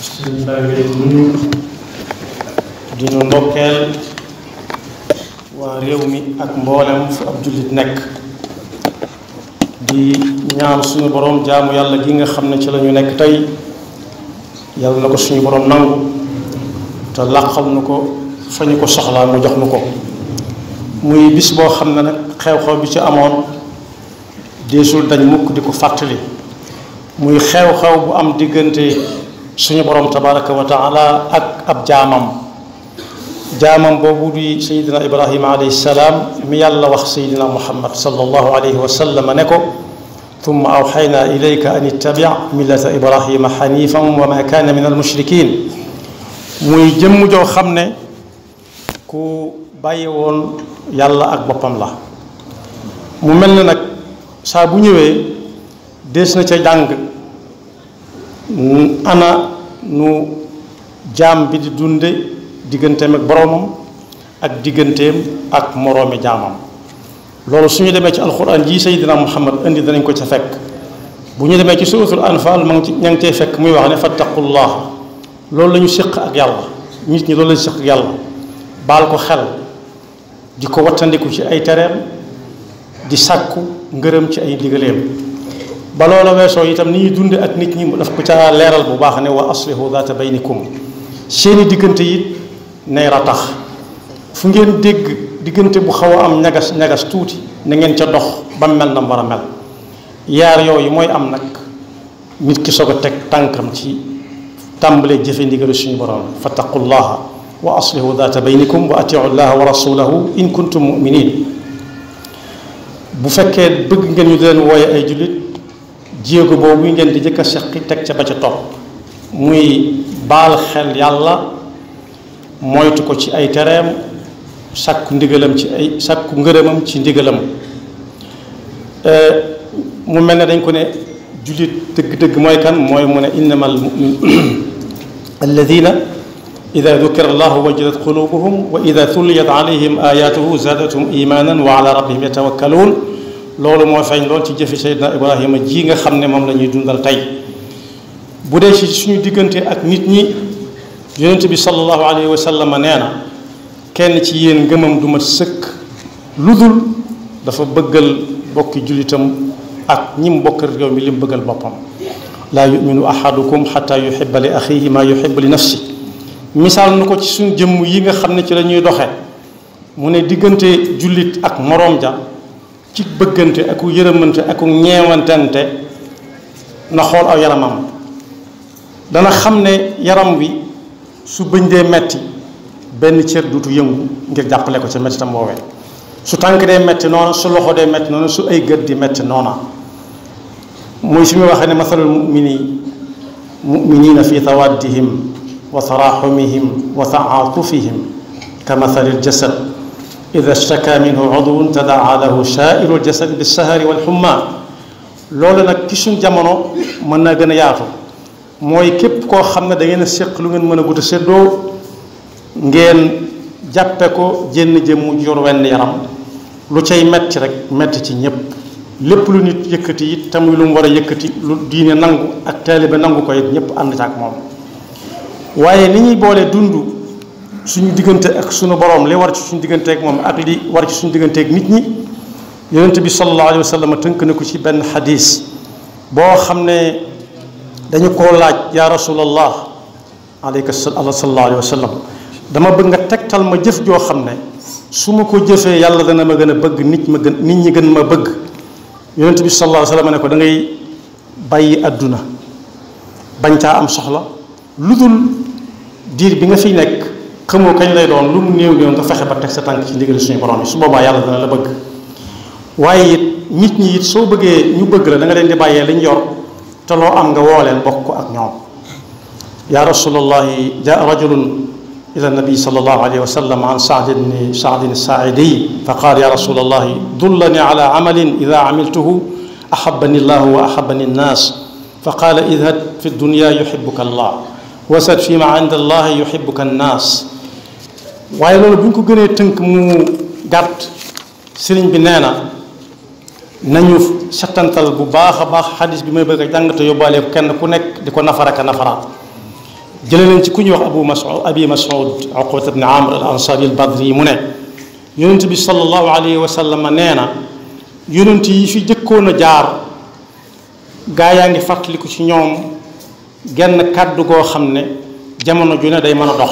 sëriñ baa ngi leen nuyu di nu ndokkeel waa réew mi ak mboolem fu ab jullit nekk di ñaan suñu borom jaamu yàlla gi nga xam ne ci la ñu nekk tey yàlla na ko suñu borom nangu te làqal nu ko fa ñu ko soxlaa mu jox nu ko muy bis boo xam ne nag xew-xew bi ci amoon deesul dañ mukk di ko fàttali muy xew-xew bu am diggante suñu borom tabaraka wa taala ak ab jaamam boobu di sayidina ibrahima alayhi salaam mi yàlla wax sayidina muhammad sallallahu alayhi wa sallam ne ko thumma awxayna ilayka an ittabi millata ibrahima xanifan wa ma kaana min almushrikin muy jëmm joo xam ne ku bàyyi woon yàlla ak boppam la mu mel na nag saa bu ñëwee des na ca jàng ana nu jaam bi di dunde digganteem ak boroomam ak digganteem ak moroomi jaamam loolu su ñu demee ci alquran ji sayidina muhammad indi danañ ko ca fekk bu ñu demee ci suratul anfal ma ngi ci ña ngi cay fekk muy wax ne fattaqullah loolu la ñu séq ak yàlla nit ñi loolu la ñu séq ak yàlla baal ko xel di ko wattandiku ci ay tereem di sàkku ngërëm ci ay digaleem ba loola weesoo itam ni ñuy dunde ak nit ñi daf ko ca leeral bu baax ne wa aslihu daata baynikum seeni diggante it nay ratax fu ngeen dégg diggante bu xaw a am ñagas tuuti na ngeen ca dox ba mel na war a mel yaar yooyu mooy am nag nit ki soog a teg tànkam ci tàmbalee jëfe ndigalu suñu borom fattaqullaha wa aslihu daata baynikum wa atiu llaha wa rasulahu in kuntum muminin bu fekkee bëgg ngeen ñu di leen wooye ay jullit jéego boobu ngeen di jëkk a seqi teg ca ba ca topp muy baal xel yàlla moytu ko ci ay tereem sàkku ndigalam ci ay sàkku ngërëmam ci ndigalam mu mel ne dañ ko ne jullit dëgg-dëgg mooy kan mooy mu ne innama almumin alladina ida dukira allahu wajilat qulubuhum wa ida tulliyat alayhim ayatuhu zaadathum imanan wa ala rabbihim yatawakkaluun loolu moo feeñ lool ci jëfi Seydina Ibrahima ji nga xam ne moom la ñuy dundal tey bu dee ci suñu diggante ak nit ñi yonent bi sallallahu alayhi wa sallam nee na kenn ci yéen ngëmam du mat sëkk lu dul dafa bëggal bokki jullitam ak ñim bokkal réew mi lim bëggal boppam laa yuminu ahadukum xata yuhibba li axihi ma yuhibbu li nafsi misaal nu ko ci suñu jëmm yi nga xam ne ci la ñuy doxe mu ne diggante jullit ak moroom ja ci bëggante aku yërëmante aku ñeewantante na xool aw yaramam dana xam ne yaram wi su bëñ dee metti benn cër duutu yëngu ngir jàppale ko ca mettitam woowee su tànk dee metti noona su loxo dee metti noona su ay gët di metti noona muy fi mu waxee ne mathalul muminina fi tawaddihim wa taraxumihim wa taatufihim ka mathalil jasad ida staka minhu udwun tadaa lahu saairu ljasad bilsahari walxumma loolu nag ci suñ jamono mën naa gën a yaatu mooy képp koo xam ne da ngeen a séq lu ngeen mën a gudd a séddoo ngeen jàppe ko jénn jëmm yor wenn yaram lu cay metti rek metti ci ñépp lépp lu nit yëkkati it te muy lu mu war a yëkkati lu diine nangu ak taalibe nangu ko it ñépp ànd ca ak moom waaye ni ñuy boole dund suñu diggante ak suñu borom li war ci suñu diggante ak moom ak li war ci suñu diggante ak nit ñi yonent bi sallallahu alayhi wa sallam tënk na ko ci benn xadis boo xam ne dañu koo laaj yaa rasulallah alayka sallallahu alayhi wa sallam dama bëgg nga tegtal ma jëf joo xam ne su ma ko jëfee yàlla dana ma gën a bëgg nit ñi gën ma bëgg yonent bi sallallahu alayhi wa sallam ne ko da ngay bàyyi àdduna bañ caa am soxla lu dul diir bi nga fiy nekk xamoo kañ lay doon lu mu néew néew nga fexe ba teg sa tànk ci ndigal suñu borom yi su boobaa yàlla dana la bëgg waaye it nit ñi it soo bëggee ñu bëgg la da nga leen di bàyyee liñ yor te loo am nga woo leen bokk ko ak ñoom yaa rasulallahi jaa rajulun ila nabi sallallahu alayhi wa sallam an saadin saaidi fa qaal ya rasulallahi dullani ala amalin ida amiltuhu ahabani llahu wa ahabani nnaas fa qaala idhab fi dunya yuhibuka allah wasad fi ma inda allahi yuhibuka nnaas waaye loolu bu ñu ko gënee tënk mu gàtt sëriñ bi nee na nañu settantal bu baax a baax xadis bi may bëgg a jàng te yóbbaale ko kenn ku nekk di ko nafaraka nafaraat jële leen ci ku ñuy wax abi mas'ud uqbat ibn amr al ansari al badri mu ne yonent bi sallallahu alayhi wa sallam nee na yonent yi fi jëkkoon a jaar gaa yaa ngi fàttaliku ci ñoom genn kàddu goo xam ne jamono ju ne day mën a dox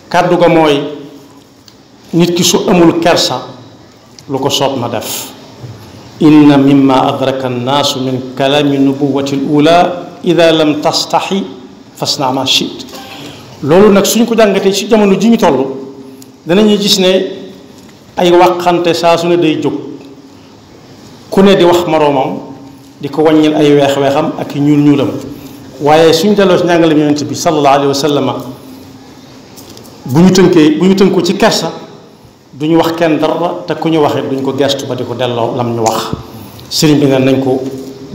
kàddu ga mooy nit ki su amul kersa lu ko soob na def inna mimma adraka annaasu min kalaami nubuwati l ula ida lam tastaxi fasna ma chit loolu nag suñ ko jàngatee ci jamono ji ñu toll danañuy gis ne ay waxante saa su ne day jóg ku ne di wax moroomam di ko wàññil ay weex-weexam ak ñuul ñuulam waaye suñ delloo ci njàngale yonent bi sallallahu alayhi wa sallam bu ñu tënku ci kersa duñu wax kenn dara te ku ñu waxee duñ ko gestu ba di ko delloo lam ñu wax sëriñ bi ne nañ ko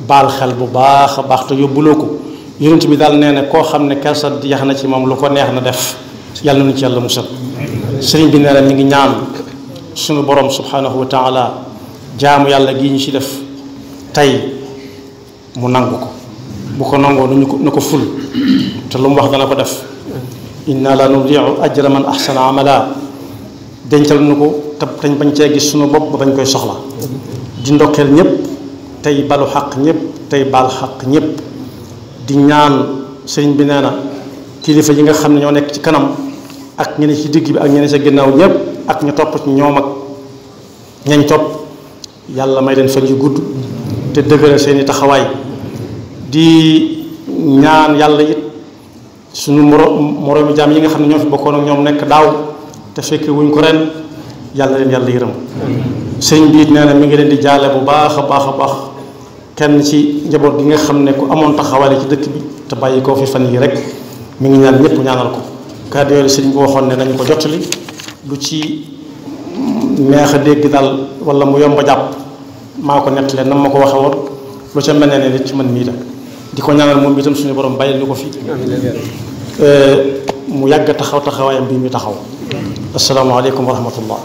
baal xel bu baax a baax te yóbbuloo ko yonent bi daal nee na koo xam ne kersa yax na ci moom lu ko neex na def yàlla nañu ci yàlla musal sëriñ bi nee na mi ngi ñaan suñu borom subhanahu wa taala jaamu yàlla gii ñu ci def tey mu nangu ko bu ko nangoo na ko ful te lu mu wax dana ko def inna la nudiu ajra man ahsana amala dencal nu ko te dañ bañ cee gis suñu bopp ba bañ koy soxla di ndokkeel ñëpp tey balu xaq ñëpp tey baal xaq ñëpp di ñaan sëriñ bi nee na kilifa yi nga xam ne ñoo nekk ci kanam ak ñeneen ci digg bi ak ñeneen sa ginnaaw ñëpp ak ñu topp ci ñoom ak ñañ topp yàlla may leen fan yu gudd te dëgëral seeni taxawaay di ñaan yàlla it suñu moroomi jaam yi nga xam ne ñoo fi bokkoon ak ñoom nekk daaw te fekk wuñ ko ren yàlla leen yàlla yërëm sëñ bi it nee na mi ngi leen di jaale bu baax a baax a baax kenn ci njaboot gi nga xam ne ku amoon taxawaale ci dëkk bi te bàyyi koo fi fan yi rek mi ngi ñaan ñëpp ñaanal ko kàddu yooyu sëñ bi waxoon ne nañu ko jottali lu ci neex a dégg daal wala mu yomb a jàpp maa ko nettalee nam ma ko waxe woon lu ca mel ne nit ci man mii la di ko ñaanal moom itam suñu borom bàyyil ñu ko fi mu yàgg taxaw taxawaayam bii ñu taxaw asalaamaaleykum wa rahmatullah